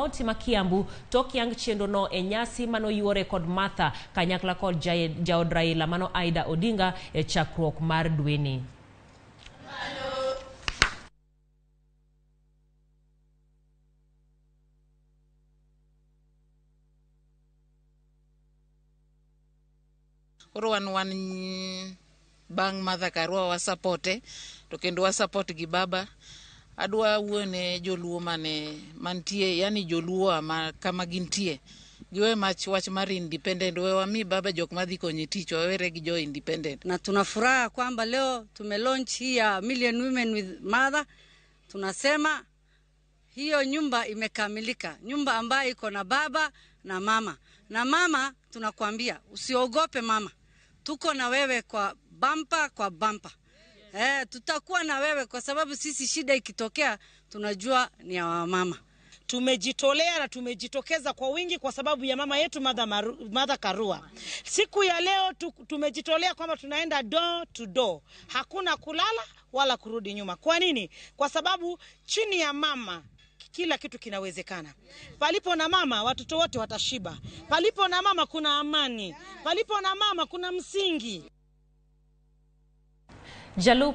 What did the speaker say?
kaunti ma Kiambu tok yang chenro no e nyasi manoyuore kod Martha kanyakla kod jaod Raila mano Aida Odinga e chakruok mar dweni. Koro wan bang' Martha Karua wasapote to kendo wasupport gi baba. Adwa wuone joluo mane mantie, yani joluo ma kama gintie, giwe mach wach mar independent, we wami baba jok madhi konye tich, wawere gi jo independent. Na tuna furaha kwamba leo tumelaunch hii ya Million Women with Mother. Tunasema hiyo nyumba imekamilika, nyumba ambayo iko na baba na mama. Na mama tunakwambia usiogope mama, tuko na wewe kwa bampa kwa bampa. Tutakuwa na wewe kwa sababu sisi shida ikitokea tunajua ni ya mama. Tumejitolea na tumejitokeza kwa wingi kwa sababu ya mama yetu Martha Karua. Siku ya leo tumejitolea kwamba tunaenda door to door. Hakuna kulala wala kurudi nyuma. Kwa nini? Kwa sababu chini ya mama kila kitu kinawezekana. Palipo na mama watoto wote watashiba. Palipo na mama kuna amani. Palipo na mama kuna msingi. Jalup